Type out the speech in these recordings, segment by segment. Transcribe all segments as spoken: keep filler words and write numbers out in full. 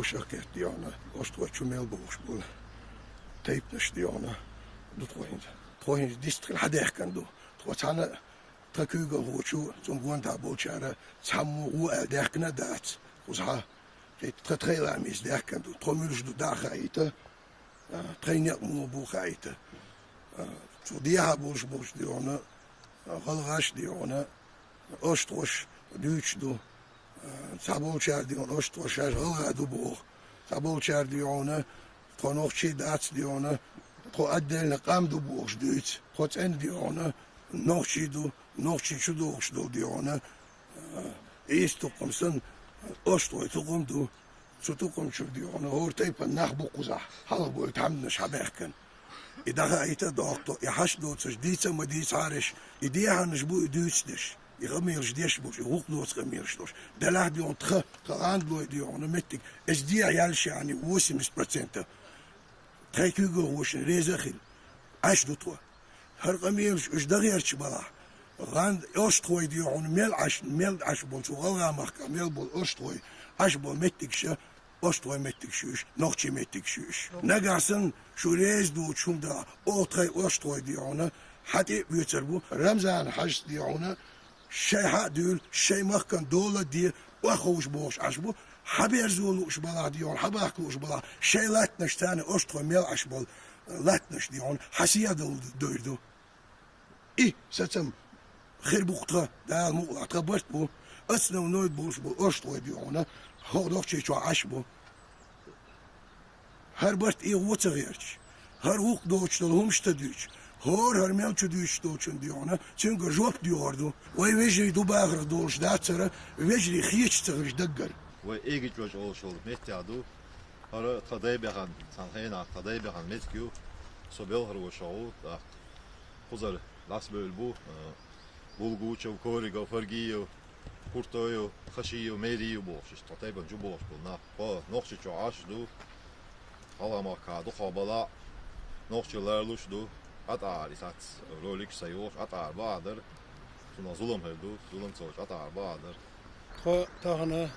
Шахкет дегӀана, ош тхо чу мел бохуш болу тайпанаш дегӀана ду тхо хӀинца. Тхо хӀинца дистхила хьадаьхкина ду. Тхо цхьана тхан куьйгалхочо, цунна гонахьа болчара цхьаммо гӀо аьлла даьхкина а дац. Кхузахьа, кхета тхан тхайн ламица даьхкина ду. Тхо муьлш ду дӀа а хаийта, а, тхайн некъ муха бу хаийта. А, цу дехьа болуш болчу дегӀана, а, гӀалгӀаш дегӀана, ош тхош дуьйцуш ду. А, цхьаболчара дегӀана ош тхош шаьш гӀалгӀа ду боху. Цхьаболчара дегӀана тхо нохчий дац дегӀана, тхо отдельно къам ду бохуш дуьйцу. Тхо цӀена дегӀана нохчий ду, нохчий чу догӀуш долу дегӀана, а, Ӏийса тукхам санна, ош тхой тукхам ду. Цу тукхам чуьра дегӀана хӀора тайпана нах бу кхузахь, хьалха болу тхьамданаш хьабаьхкина. И дӀахаийта а доккху, и хьаш доцурш дийца а ма дийцахьара уьш, и дехьанаш бу и дуьйцу деш, и къамелаш деш болуш, и гӀуллакх доцу къамелаш долуш. Делахь дегӀана тхан, тхан гӀандалой дегӀана меттиг, эс дехьа яьллашехь, восемьдесят процентов тхайн куьйгалхошна реза а хилла, Ӏаш ду тхо. ХӀара къамелаш уьш дан гӀерташ балахь, гӀан-, ош тхой дегӀана мел Ӏаш, мел Ӏаш болчу гӀалгӀа махкахь мел болу ош тхой Ӏаш болу меттигаш а, ош тхой меттигаш ю уьш, нохчий меттигаш ю уьш. Нагахь санна шу реза доцуш хӀума далахь, оха тхайн ош тхой дегӀана хьан тӀе а оьцур бу, Рамзан-Хьаьжас дегӀана шайн хьа а дуьйлу, шайн махкан дола а де, охьаховша бохуш Ӏаш бу, хьаберзо лууш балахь дегӀана, хьабахка лууш балахь, шайн латтанаш царна ош тхой мел Ӏаш болу латтанаш дегӀана хьан сехьа дала дойр ду. И сацам хир бу-кх тхан, Дала мукъалахь, тхан барт бу, основной болуш болу ош тхой дегӀана хӀокху Нохчийчохь Ӏаш бу. ХӀара барт эгӀо ца гӀерташ, хӀара гӀуллакх доцуш долу хӀуманаш ца дуьйцуш, хӀора хӀара мел чу дуьйцуш долчунна дегӀана, цуьнгара жоп доьхур ду. Вай вежарий ду бахарх долуш дац хӀара, вежарий хеташ ца хилча даггара. Вай Эгичӏожа олуш йолу меттехь ду. ХӀара тхан дай баьхна, цхьана хенахь тхан дай баьхна меттиг ю. Со белхаро шо ву, тӀаккха кхузара дӀасабевлла бу, а, Булгучев, Коригов, Фаргиев, Куртоев, Хашиев, Мериев бохуш, иштта тхан тайпана чу бохуш болу нах. Тхо Нохчийчохь Ӏаш ду, хьалха махкахь ду, хьо бала, нохчий лоруш ду, ӀатӀара и сац ролик сан йолуш, ӀатӀара бахьа дара. Цунах зулам хир ду, зулам ца волуш ӀатӀара бахьа дара. Тхо тахана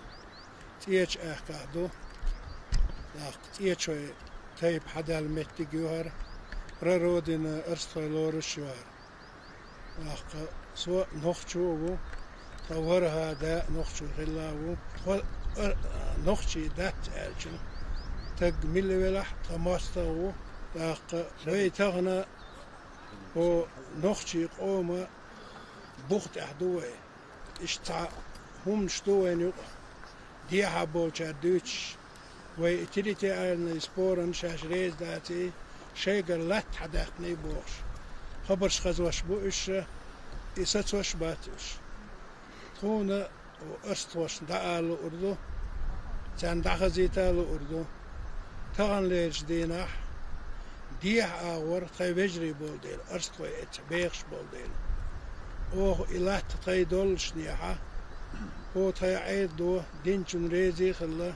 ЦӀечу аьхкахь ду. ТӀаккха ЦӀечой тайпа хьадаьлла меттиг ю хӀара, прародина арстхой лоруш ю хӀара. ТӀаккха со нохчо а ву, тхан ворхӀ а да нохчо хилла а ву. Тхо а, нохчий дац аьлча, таг милла велахь а тхан мостагӀа ву. ТӀаккха вай тахана хӀо нохчий къоман бух тӀехь ду вай. Иштта цхьа хӀуманаш ду вайна юкъа, дехьа болчара дуьйцуш, вай и территориальный споран шаьш реза даций, шайгара латта хьадаьккхиний бохуш, хабарш хазош бу уьш, и сацош а бац уьш. Тхуна арстхошна дӀаала луур ду, царна дӀахазийта а луур ду. Таханлерчу дийнахь дехьа агӀор тхайн вежарий болу дела, арстхой эца бехаш болу дела. Оха и латта тхайн доллушехь, хӀо тхайн Ӏедало динчун реза а хилла,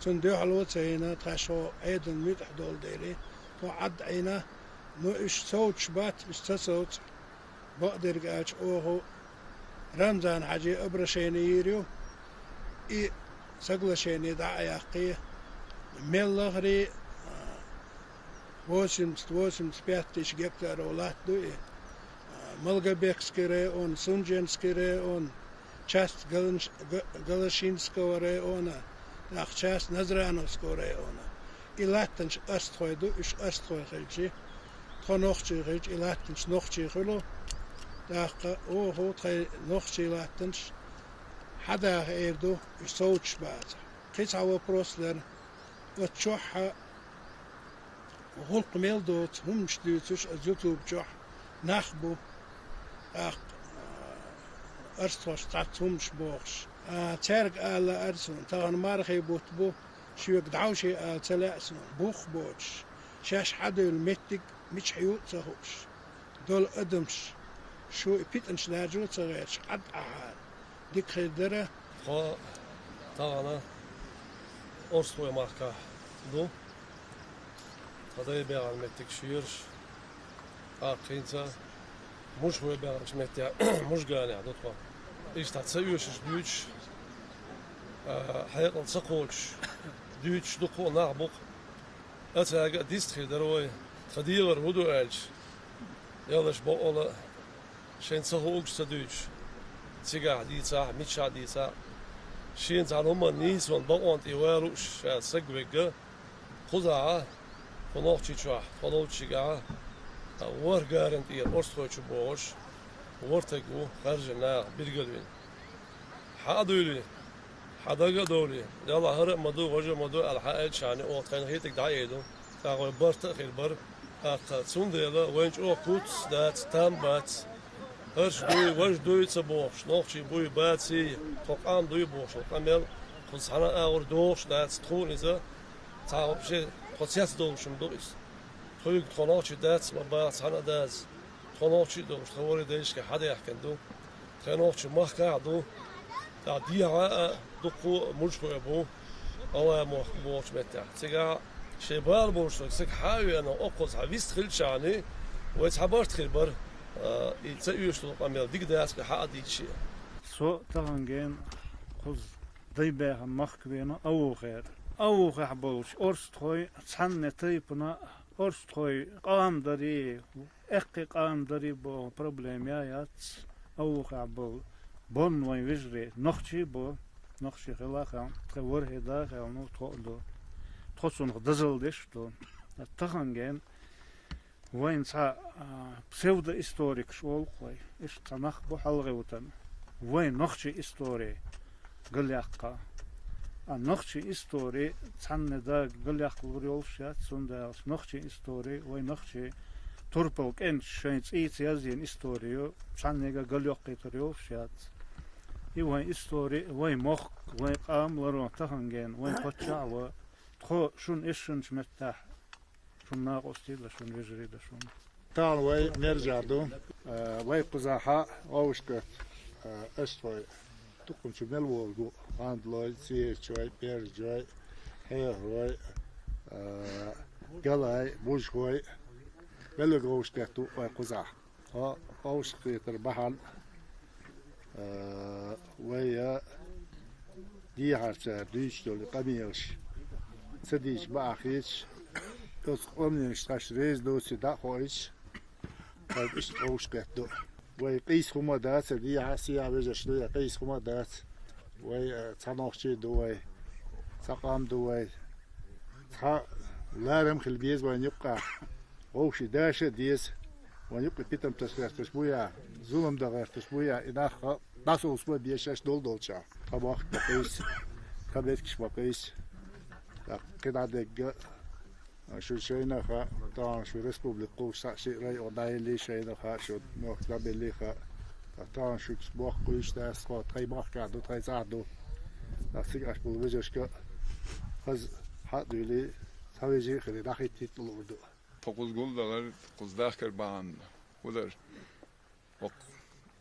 цунна дуьхьало а ца йина, тхаьш хӀо Ӏедална муьтӀахь долу дела, тхо Ӏад Ӏийна, но уьш совцуш бац, уьш ца совцу. Бакъдерг аьлча, оха Рамзан-Хьаьже обращение йийр ю, и соглашение дӀа а яьккхий, мел лахарий, а, восемьдесят, восемьдесят пять тысяч гектаров латта ду и, а, Малгобекский район, Сунженский район, часть Галанш-, Га-, Галашинского района, тӀаккха часть Назрановского района. И латтанаш арстхой ду, уьш арстхой хилчи, тхо нохчий хилча, и латтанаш нохчий хуьлу. ТӀаккха оха тхайн нохчий латтанаш хьадаха эр ду, уьш совцуш бацахь. Кхин цхьа вопрос дара. Оцу чохь гӀуллакх мел доцу хӀуманаш дуьйцуш аса YouTube чохь нах бу, тӀаккха, а, арстхошна цхьацца хӀуманаш бохуш. А, цаьрга ала лаьара суна, тахана мархий бутт бу, шуьга дӀовше ала ца лаьа суна, бух боцуш, шаьш хьадевлла меттиг мичахь ю а ца хууш долу адамаш, шу и питанаш даржо а ца гӀерташ, Ӏад Ӏахьара дика хир дара. Тхо тахана Орстхой махкахь ду. Тхан дай баьхна меттиг шуьйраш, тӀаккха хӀинца Мужхой баьхначу меттехь, Мужганехь ду тхо. Иштта ца оьшуш дуьйцуш, а, хьекъал ца кхочуш, Дуьйцуш дукха а нах бу-кх. Ацага а дистхир дара вай, тхан дегӀар хӀун ду аьлча, ялаш бакъала шайн ца хуугаш ца дуьйцуш, цигахь дийцахь, мичахь дийцахь, шена цхьана хӀуманна нийсонан бакъонан тӀе валуш ша саг вегга, кхузахь, тхо нохчий чохь, тхо ловчигахь, ворхӀ гаран тӀера орстхой чу бохуш, ворхӀ таг ву, харжа наха биргал вина. Хьан а дуйли, хьан дага а довли, делахь хӀара а ма ду, важа а ма ду аьлла хьан аьлча а, оха тхайна хетиг дӀаайду, тӀаккха вай барт а хир бара, тӀаккха цундела вайн чӀогӀа куц дац, там бац. ХӀарш дуй, важа дуй ца бохуш, нохчий буй, баций, тхо къам дуй бохуш, къамел, кхуза цхьана а агӀор дохуш дац, тхуна иза, цхьа вообще тхо цец долуш ма ду иза. Тхуьга тхо нохчий дац ма баха цхьана а дац. Тхо нохчий а долуш, тхан ворхӀе дайшка хьадаьхкина ду. Тхайн нохчийн махкахь а ду. ТӀаккха дехьа а дуккха а мужахой бу, Алла мохк бохучу меттехь. Цигахь шайн бала болуш стаг хьан а веана, оккхуза хьан вист хилчахьана, вай цхьа барт хир бара, а, и ца оьшуш долу къамел дика дац-кх хьан а дийцча. Со тахана гена кхуза дай баьхна махка веана Авухера. Авухехь болчу орстхой цхьанна тайпана, орстхой къам дарий, эккхий къам дарий боху проблема яц. Авухехь болу бонна вайн вежарий, нохчий а бу, нохчий хила а хилла, тхан ворхӀе да а хилла, ну, тхо а ду. Тхо цунах дозалла деш а ду. Тахана гена вайн цхьа, а, псевдоисторикаш олу-кх вай. Иштта цхьа нах бу хьалхе вутан. Вайн нохчийн истори галъяккха. А нохчийн истори цхьанна дага галъяккхалур йолуш яц, цундела нохчийн истори вай нохчийн турпал кӀенташ шайн цӀийца язйина истори ю, цхьаннега галъяккхийтур йолуш яц. И вайн истори, вайн мохк, вайн къам ларон тахана гена, вайн паччахь а ван, тхо шуна эшначу меттехь, шуна накъостий а дан, шуна вежарий а дан шуна. Тахана вай мержа ду, а, вай кхузахь Овшкарт, а, аша тхой тукхум чу мел волу гу, гӀандалой, церачой, пержой, хьехарой, а, галай, бужхой, мел верг Овшкарт ву вай кхузахь. Хьо Овшкхетар бахьана, а, вай а дехьарчара дуьйцуш долу къамелаш ца дийча бакъахь хеташ, оцу къамелашца хьаш реза доций дӀа а хоуьйтуш, хьайга иштта Овшкхетта ду. Вай къийса хӀума дац, дехьа а, сехьа вежарш ду, я къийса хӀума дац. Вай, а, цхьа нохчий а ду вай, цхьа къам ду вай. Цхьа ларам хила беза вайн юккъехь. Вовшийн даша а деза, вайн юккъе питамташ гӀерташ бу я, зулам дан гӀерташ бу я, и нах дӀасовсабан беза шаьш долу долчохь. Тхан мохк бакъийса, тхан меттигаш бакъийса. ТӀаккха кхин дӀа дегга, шу шайна а хаьа, тахана шу республика кхуллуш схьа шиъ район дӀаеллий шайна а хаьа, шу мохк дӀабеллий а хаьа. Ткъа тахана шуьца бохк кхуьйсуш дац тхо, тхайн махкахь ду, тхайн цӀахь ду. Ткъа цига аш болу вежаршка а хаза хьа а дуьйлий, цхьа вежарий а хилий, дӀахӀиттийта луур ду. Тхо кхуза гулдалар, кхуза дахкар бахьана хӀун дара? ХӀокху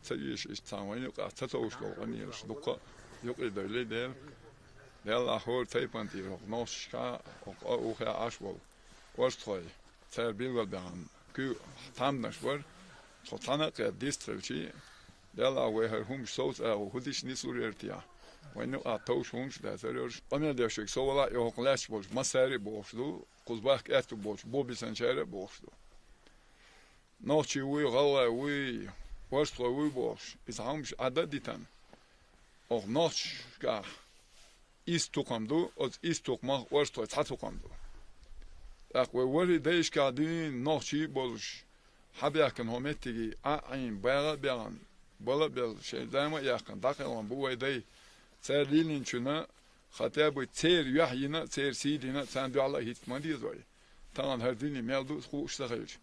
ца везаш иштта цхьана вайна юкъахь ца товш долу къамелаш дуккха а юкъе девлли дела, Делахь хӀора тайпана тӀера хӀокху нохчашкахь, хӀокху а ухехь Ӏаш волу орстхой, цара билгалбаьхна куьйга тхьамданаш бара, тхо цхьаьна а кхетта дистхилчий, Делахь вай хӀара хӀумаш совца агӀо хӀун дича нислур яра техьа? Вайна юкъахь товш хӀумаш а дацара ерш. Къамел деш верг со валахь а, и хӀокху лаьтташ болчу массаьрга а бохуш ду, кхуза бахка аьтту болчу бо бисанчаьрга а бохуш ду. Нохчий вуй, гӀалгӀай вуй, орстхой вуй бохуш, иза хьамаш Ӏадда а дитина, оха нохчашкахь исс тукхам ду, оцу исс тукхамах орстхой цхьа тукхам ду. ТӀаккха вай ворхӀе дайшкахь дуьйна нохчий а болуш, хьабаьхкина хӀокху меттиге Ӏа а Ӏийна, багӀа а баьгӀна, бала а белла, шайн зама а яьккхина, дӀакхелхина бу вай дай. Цара лелийначунна, хотя бы церан юьхь йина а, церан сий дина а, царна дуьхьал а хӀитта ма деза вай. Тахана хӀара дуьне мел ду хууш ца хилча.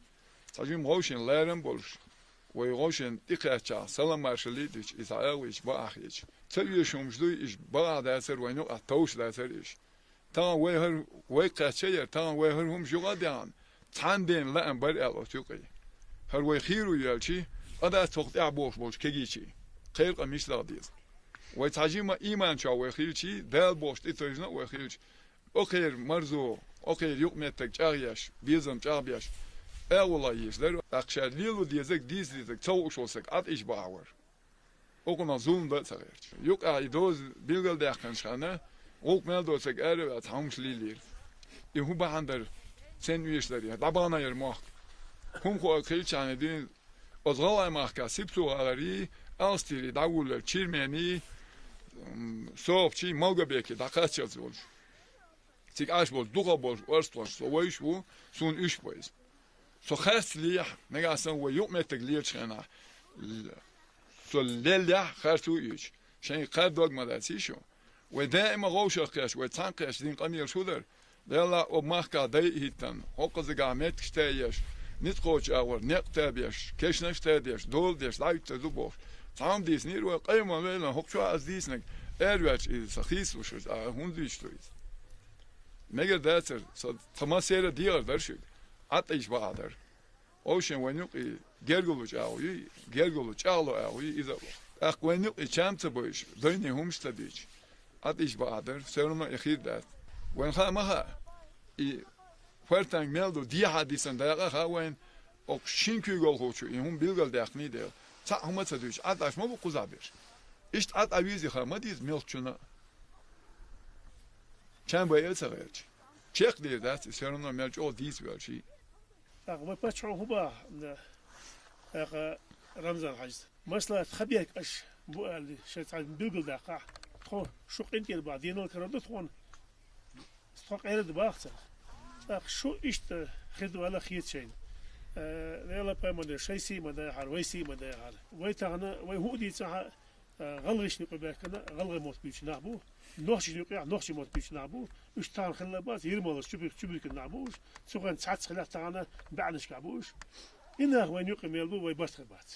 Цхьа жимма гӀовшийн ларам а болуш, вай гӀовшийн тӀекхаьччахь, салам-маршалла а дича, иза агӀо йича, бакъахь хеташ. Ца оьшуш хӀумаш дуй, иза бакъахь дацара, вайна юкъахь товш дацара иза. Тахана вай хӀара, вай кхаьчча яра, тахана вай хӀара хӀумаш юкъа а даьхна, цхьана ден лаам бара аьлла оцу юкъе. ХӀара вай хийра ву йоьлчий, къа дац хӀокху тӀехь бохуш болчу кегийчийн. Кхеран къа мича даха деза? Вай цхьа жимма ийман чохь вай хилчий, Дала бохуш тӀетайжина а вай хилча, окхеран марзо, окхеран юкъаметтиг чӀагӀъеш, безам чӀагӀбеш, агӀо йийш дара. ТӀаккха ша лело дезарг, дийца дезарг ца хууш волу стаг Ӏад иш бахьа вара. Укхунах зулам дан а ца гӀерташ. Юкъахь и доза билгалдаьккхинчу хенна, ГӀулакх мел доцург араваьлла цхьа хӀумаш лелийра. И хӀун бахьан дара? Сен веш дара? ДӀабахана яра мохк. ХӀума хо хилчахьана дин, оцу гӀалгӀай махка Сипсу-ГӀаларий, Алстийрий дӀавуллал Чирмений, м, Сохапчий, Малгобекий дӀакхаччалц волчу. Цига Ӏаш болчу, дукха болчу орстхошца со вайш ву, суна уьш бу иза. Со харц лехьа, нагахь санна вай юкъаметтиг лелачу хенахь, л-, со леллехь харц ву уьйцу. Шайн кхар дог ма дац шу. Вай даима вовшах кхеш, вай цхьаьна кхеш дин къамелаш хӀу дара? Делла оба махка дай а хӀиттан, хӀокхузагахь меттигаш та еш, ницкъ кхочу агӀор, некъ та беш, кешнаш та деш, дола деш, дӀавитта ду бохуш. Цхьамма дийцинера вай, къайма вейлан, хӀокху чохь аса дийцинарг, араваьлча иза сан хийцалуш, а хӀунда вуьйцу иза? Мегар дацара, со тхан массеран а дехар дара шуьга. Ӏаттайш бакъахь дара. Овшен вайн юкъе гергарло чӀагӀо юй, гергарло чӀагӀло агӀо юй, иза а ваха. ТӀаккха вайн юкъе чам ца бойуш, дайне хӀумаш ца дуьйцуш, Ӏаттайш бакъахь дара, все равно и хир дац. Вайн хаа ма хаьа, и фартанг мел ду, дехьа дисан дакъа а хаьа вайн, окху шина куьйгалхочо и хӀума билгалдаьккхиний дела, цхьаъ хӀума ца дуьйцуш, Ӏатташ ма бу кхузахь берш. Иштта Ӏатта везий хаа ма деза мелхачунна а. Чам байа а ца гӀерташ. Чекхдийр дац, и все равно мел чӀогӀа дийца воьлчий. ТӀаккха вай паччахьо хӀун баха, да? ТӀаккха Рамзан-Хьаьжас. Масала, тхан бехк аша бу аьлла, шайн цхьа билгалдаккхахь, тхо шу къинтӀера баха, денал карор ду тхуна. Тхо къера ду баха царна. ТӀаккха шу иштта хир ду аьлла хета шайна. Э, Дела пайхамар шайн сий ма дайхьара, вай сий ма дайхьара. Вай тахана, вай хӀу а дийцахьа, э, гӀалгӀайшна юкъе баьхкина, гӀалгӀай мотт буьйцу нах бу. Нохчашна юкъехь нохчийн мотт буьйцу нах бу. Уьш тахана хилла бац, Ермолаш, Чубур-, Чубуркин нах бу уьш. Цу хенахь цхьацца хилла тахана баьӀнашкахь бу уьш. И нах вайна юкъе мел бу, вай барт хир бац.